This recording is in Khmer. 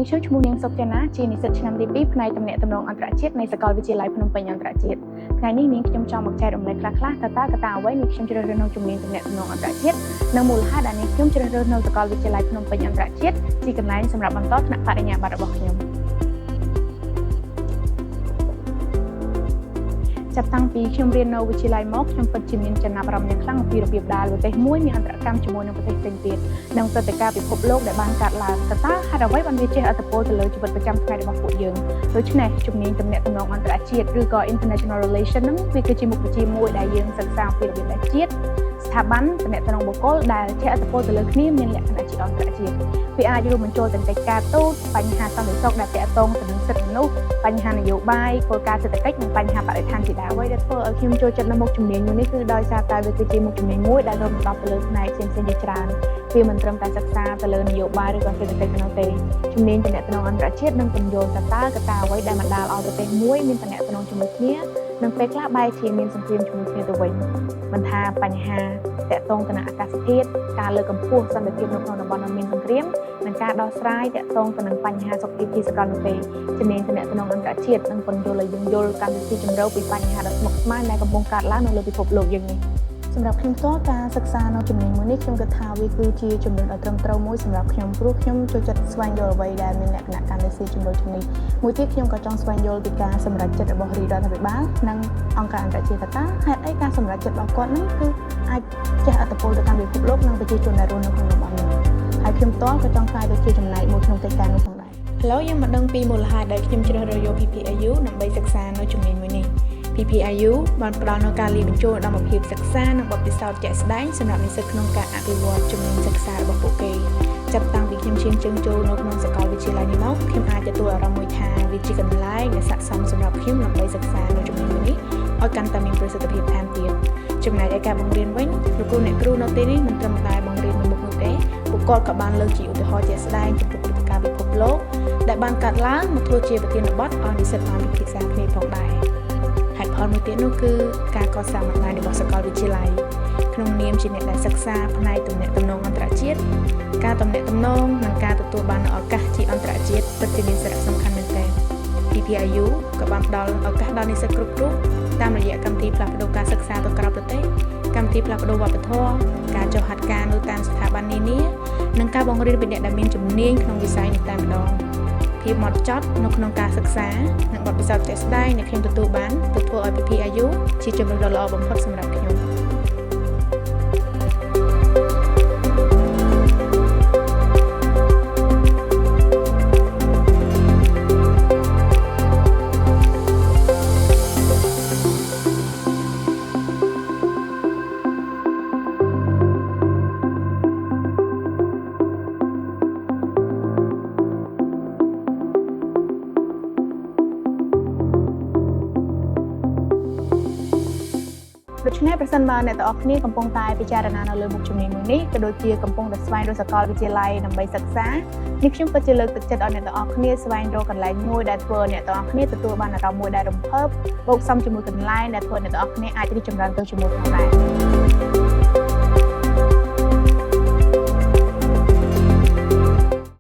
ខ្ញុំឈ្មោះនាងសុកចាណាជានិស្សិតឆ្នាំទី2ផ្នែកទំនាក់ទំនងអន្តរជាតិនៃសាកលវិទ្យាល័យភ្នំពេញអន្តរជាតិថ្ងៃនេះនាងខ្ញុំចង់មកចែករំលែកខ្លះៗតើតើកត្តាអ្វីនាងខ្ញុំជ្រើសរើសនៅជំនាញទំនាក់ទំនងអន្តរជាតិនិងមូលហេតុដែលនាងខ្ញុំជ្រើសរើសនៅសាកលវិទ្យាល័យភ្នំពេញអន្តរជាតិជាកន្លែងសម្រាប់បន្តថ្នាក់បរិញ្ញាបត្ររបស់ខ្ញុំ ចាប់តាំងពីខ្ញុំរៀននៅវិទ្យាល័យមកខ្ញុំពិតជាមានចំណាប់អារម្មណ៍យ៉ាងខ្លាំងអំពីរបៀបដែលប្រទេសមួយមានអន្តរកម្មជាមួយនឹងប្រទេសផ្សេងទៀតនិងព្រឹត្តិការណ៍ពិភពលោកដែលបានកើតឡើងតើតើហេតុអ្វីបានវាជះឥទ្ធិពលទៅលើជីវិតប្រចាំថ្ងៃរបស់ពួកយើងដូច្នេះជំនាញទំនាក់ទំនងអន្តរជាតិឬក៏ International Relation ហ្នឹងវាគឺជាមុខវិជ្ជាមួយដែលយើងសិក្សាអំពីរបៀបដែលជាតិស្ថាប័នទំនាក់ទំនងបុគ្គលដែលជះឥទ្ធិពលទៅលើគ្នាមានលក្ខណៈជាអន្តរជាតិវាអាចរួមបញ្ចូលទាំងកិច្ចការទូតបញ្ហាសន្តិសុខដែលទាក់ទងទៅនឹងសិទ្ធិមនុស្សបញ្ហានយោបាយគោលការណ៍សេដ្ឋកិច្ចនិងបញ្ហាបរិស្ថានជាដើមអ្វីដែលធ្វើឲ្យខ្ញុំចូលចិត្តនៅមុខជំនាញមួយនេះគឺដោយសារតែវាគឺជាមុខជំនាញមួយដែលរួមដណ្ដប់ទៅលើផ្នែកផ្សេងៗជាច្រើនវាមិនត្រឹមតែសិក្សាទៅលើនយោបាយឬក៏សេដ្ឋកិច្ចប៉ុណ្ណោះទេជំនាញទំនាក់ទំនងអន្តរជាតិនឹងពន្យល់ថាតើកត្តាអ្វីដែលបណ្ដាលឲ្យប្រទេសមួយមានទំនាក់ទំនងជាមួយគ្នានិងពេលខ្លះបែរជាមានសង្គ្រាមជាមួយគ្នាទៅវិញមិនថាបញ្ហាទាក់ទងទៅនឹងអាកាសធាតុការលើកកម្ពស់សន្តិភាពនៅក្នុងតំបន់ដែលមានសង្គ្រាមនិងការដោះស្រាយទាក់ទងទៅនឹងបញ្ហាសុខភាពជាសកលនោះទេជំនាញទំនាក់ទំនងអន្តរជាតិនឹងពន្យល់ឲ្យយើងយល់កាន់តែស៊ីជម្រៅពីបញ្ហាដ៏ស្មុគស្មាញដែលកំពុងកើតឡើងនៅលើពិភពលោកយើងនេះសម្រាប់ខ្ញុំផ្ទាល់ការសិក្សានៅជំនាញមួយនេះខ្ញុំគិតថាវាគឺជាជំនាញដ៏ត្រឹមត្រូវមួយសម្រាប់ខ្ញុំព្រោះខ្ញុំចូលចិត្តស្វែងយល់អ្វីដែលមានលក្ខណៈកាន់តែស៊ីជម្រៅជាងនេះមួយទៀតខ្ញុំក៏ចង់ស្វែងយល់ពីការសម្រេចចិត្តរបស់រាជរដ្ឋាភិបាលនិងអង្គការអន្តរជាតិថាតើហេតុអីការសម្រេចចិត្តរបស់គាត់ហ្នឹងគឺអាចជះឥទ្ធិពលទៅកាន់ពិភពលោកនិងប្រជាជនដែលរស់នៅក្នុងតំបន់នោះហើយខ្ញុំផ្ទាល់ក៏ចង់ក្លាយទៅជាចំណែកមួយក្នុងកិច្ចការនោះផងដែរឥឡូវយើងមកដឹងពីមូលហេតុដែលខ្ញុំជ្រើសរើសយក PPIU ដើម្បីសិក្សានៅជំនាញមួយនេះ PPIU បានផ្ដល់នូវការលាយបញ្ចូលឧត្តមភាពសិក្សានិងបទពិសោធន៍ជាក់ស្ដែងសម្រាប់និស្សិតក្នុងការអភិវឌ្ឍជំនាញសិក្សារបស់ពួកគេចាប់តាំងពីខ្ញុំឈានជើងចូលនៅក្នុងសាកលវិទ្យាល័យនេះមកខ្ញុំអាចទទួលអារម្មណ៍មួយថាវាជាកន្លែងដែលស័ក្តិសមសម្រាប់ខ្ញុំដើម្បីសិក្សានៅជំនាញមួយនេះឲ្យកាន់តែមានប្រសិទ្ធភាពថែមទៀតចំណែកឯការបង្រៀនវិញលោកគ្រូអ្នកគ្រូនៅទីនេះមិនត្រឹមតែបង្រៀនមួយមុខនោះទេពួកគាត់ក៏បានលើកជាឧទាហរណ៍ជាក់ស្ដែងចំពោះព្រឹត្តិការណ៍ពិភពលោកដែលបានកើតឡើងមកធ្វើជាប្រធានបទឲ្យនិស្សិតបានពិភាក្សាគ្នាផងដែរហេតុផលមួយទៀតនោះគឺការកសាងបណ្ដាញរបស់សាកលវិទ្យាល័យក្នុងនាមជាអ្នកដែលសិក្សាផ្នែកទំនាក់ទំនងអន្តរជាតិការទំនាក់ទំនងនិងការទទួលបាននូវឱកាសជាអន្តរជាតិពិតជាមានសារៈសំខាន់មែនទែន PPIU ក៏បានផ្ដល់ឱកាសដល់និស្សិតគ្រប់រូបតាមរយៈកម្មវិធីផ្លាស់ប្ដូរការសិក្សាទៅក្រៅប្រទេសកម្មវិធីផ្លាស់ប្ដូរវប្បធម៌ការចុះហាត់ការនៅតាមស្ថាប័ននានានិងការបង្រៀនពីអ្នកដែលមានជំនាញក្នុងវិស័យនេះតែម្ដងភាពហ្មត់ចត់នៅក្នុងការសិក្សានិងបទពិសោធន៍ជាក់ស្ដែងដែលខ្ញុំទទួលបានទើបធ្វើឲ្យ PPIU ជាជម្រើសដ៏ល្អបំផុតសម្រាប់ខ្ញុំ។ ដូច្នេះប្រសិនបើអ្នកទាំងអស់គ្នាកំពុងតែពិចារណានៅលើមុខជំនាញមួយនេះក៏ដូចជាកំពុងតែស្វែងរកសាកលវិទ្យាល័យដើម្បីសិក្សានេះខ្ញុំពិតជាលើកទឹកចិត្តឲ្យអ្នកទាំងអស់គ្នាស្វែងរកកន្លែងមួយដែលធ្វើឲ្យអ្នកទាំងអស់គ្នាទទួលបានអារម្មណ៍មួយដែលរំភើបបូកផ្សំជាមួយកន្លែងដែលធ្វើឲ្យអ្នកទាំងអស់គ្នាអាចរីកចម្រើនទៅជាមួយផងដែរ។